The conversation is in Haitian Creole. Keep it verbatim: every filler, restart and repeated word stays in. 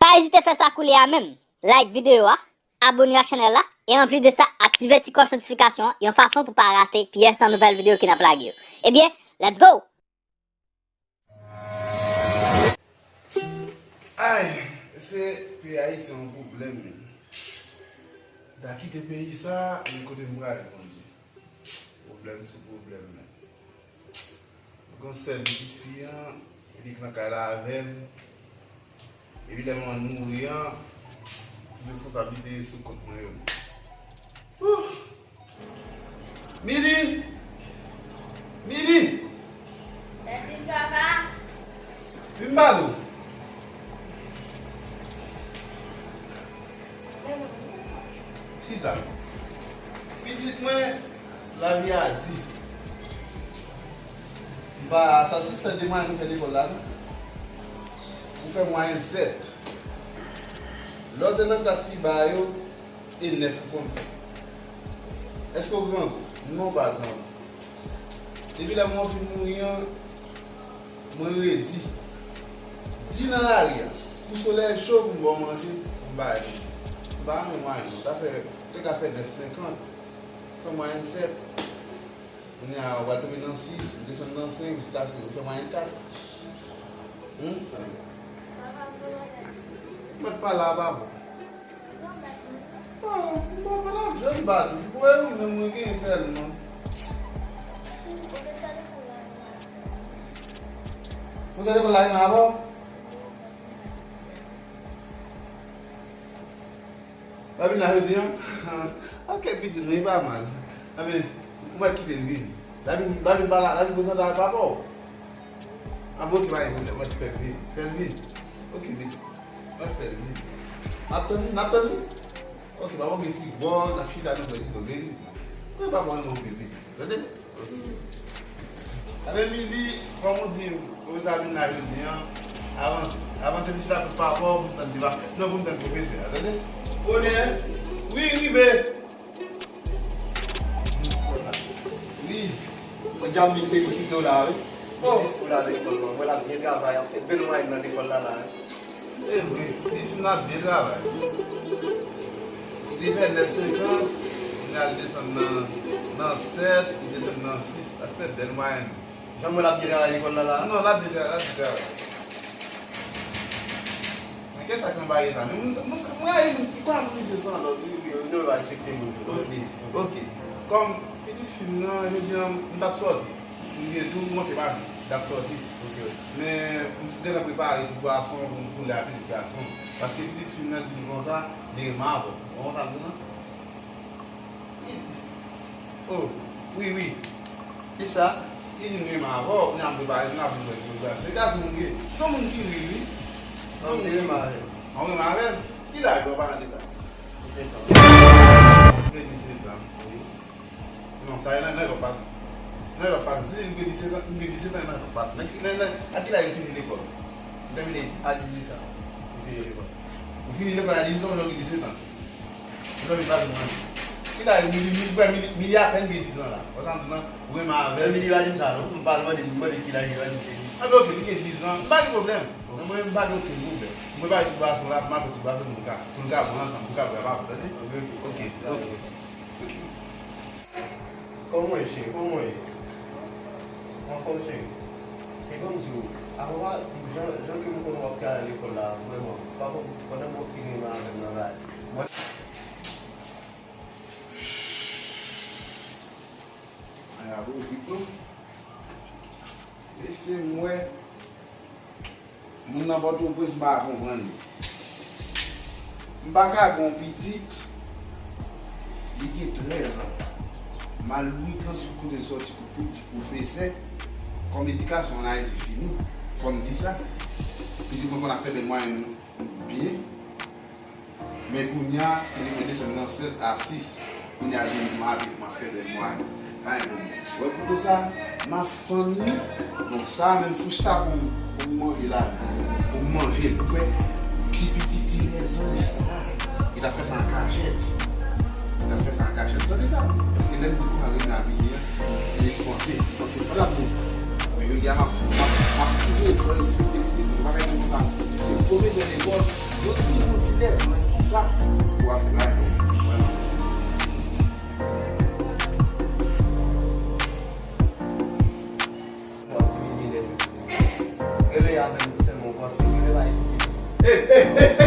Pa ezite fè sa koulye a menm. Like videyo a, abone ak chanèl la, e anplis de sa, aktive ti klòch notifikasyon an yon fason pou pa rate pyès nan nouvèl videyo ke n ap lage yo. Ebyen, let's go! Ay, se peyi Ayiti an pwoblèm, men. Da kite peyi sa, men kote m prale, Bondye? Pwoblèm sou pwoblèm, men. Gon sèl pitit fi an, li k nan kay la avè m. Epi lè manman m mouri an, tout responsablite yo sou kont mwen yo. Ouh! Midi! Midi! Mèsi, papa. Vin m pale w. Chita. Pitit mwen, lavi a di. M pa satisfè de mwayèn ou fè lekòl la, non. Ou fè mwayèn sèt. Lè w te nan klas pi ba yo, e nèf ou konn fè. Èske w grangou? Non, w pa grangou. Depi lè manman w fin mouri an, mwen redi. Di nan lari a, kou solèy cho pou m ba w manje, pou m ba w manje. M pa renmen mwayen non. Sa fè, te ka fè nèf senkant, fè mwayen sèt. Kounye a, w pral tonbe nan sis, ou desann nan senk, jiskaske ou fè mwayen kat. Hum? Mwen pa la, pa bon. Oh, bon, pa la, jwenn bat. Pou ou menm, mwen genyen sèlman. Ou sa lekòl la menm avè w? W ap vin la jodi a? Ok, pitit mwen, e pa mal. Anben, ou mèt kite l vini. L ap vin, l ap vin pale, l ap vin prezante ak papa w. A bon, ok, pa gen pwoblèm, mèt fè l vini. Fè l vini. Ok, pitit. Mèt fè l vini. N ap tann li, n ap tann li. Ok, papa w gen ti gòl, n ap chita, nou bwè ti gòl, gen. Mwen pa bon, non, pitit. Tande? Anben, Midi, kòm ou di, pwofesè a vin la jodi a, avanse. Avanse, pitit la, pou papa w, pou m tann deba. Non, pou m tann pwofesè a, tande? Bonè! Wi, rive! Wi. Mwen dja vin felisite w la, wi. Oh. Felisite w la, lekòl lan. Mwen la byen travay, an fè bèl mwayèn nan lekòl la, la, wi. E vre, li fin ap byen travay. Li te fè nèf senkant, kounye a li desann nan, nan sèt, li desann nan sis, l ap fè bèl mwayèn. Jan mwen l ap byen travay lekòl la la? Non, l ap byen travay, l ap byen travay. Men kisa k anba ye sa? Men moun, moun, mwen rayi moun ki kwè moun misye san lòd, wi, wi. Nou pa respekte moun yo. Ok, ok. Kòm pitit fi m nan, jodi a, m t ap sòti. M gen tou monte pa m t ap sòti. Ok. Men m te gentan prepare ti bwason pou m koule ak pitit gason. Paske pitit fi m nan di m konsa, li renmen avè w. Ou konprann sa m di w lan? Oh, wi, wi. Kisa? Li di m renmen avè w, kounye a m prepare m la pou m wè ki bwason. E gason m ye. Se yon moun ki ri, wi. Non, m te renmen avè l. Ou renmen avè l? Ki laj ou, an palan de sa? Disèt an. Ou gen disèt an? Wi. Non, sa e nan, nan lòt pati. Nan lòt pati. Si m gen disèt an, m gen disèt an nan lòt pati. Nan ki, nan, nan, a ki laj ou fini lekòl? Ou tèmine etid? A dizuit an, m fini lekòl. Ou fini lekòl a dizuit an, ou gen disèt an. Ou tèmine pati mwen. Ki laj ou, Mili, Mili, Mili, Mili apèn gen diz an la. Ou sa m di nan, ou renmen avè l. Mili pa di m sa, non. M pa mande, m mande ki laj li, li di. Anben, ok, li gen diz an. M pa gen pwoblèm. Ok. Mwen, m pa gen okenn pwoblèm. Mwen pa gen ti bwason la, m ap pran ti bwason pou nou ka, pou nou ka pran ansanm, pou nou ka bwè avè w, tande? Ok, ok. Ok, ok. Kòman w ye, cheri? Kòman w ye? Anfòm, cheri? E ban m di w, apa w pa, jan, jan ke m konnen w ap travay lekòl la, vrèman, papa, pandan mwen fin renmen avè m nan la, mwen. Ay, abo, vit non. Mesye, m wè. Moun nan Pòtoprens, m pa konprann li. M pa ka gen yon pitit, li gen trèz an. Mal wi kan sou kote l sòti pou, pou di pwofesè, kòm edikasyon ann Ayiti fini, fò m di sa. Pitit mwen konn ap fè bèl mwayèn byen. Men kounye a, li mwen desann nan sèt a sis. Kounye a, li di m ap, m ap fè bèl mwayèn. Pa gen pwoblèm. Ou wè kouto sa a? M ap fann li. Donk, sa a menm fouch sa pou m, pou m manje la. Pou m manje l. Ou wè, ti pitit ti lèzans la. Li t ap fè sa an kachèt. Li t ap fè sa an kachèt. Ou tande sa? Paske lè m di konsa, lè m abitye an, li espante. Li panse pa l ap bon sa. Men jodi a, m ap, m ap, m ap touye, m ap respekte pitit mwen. Bagay konsa. Se pwofesè lekòl. Yo toujou ti lèzanj konsa. Ou ap fè la, mwen. Mwen di milye nèt. Rele a menm sèlman ou panse ke le bagay fini. Hey, hey, hey, hey!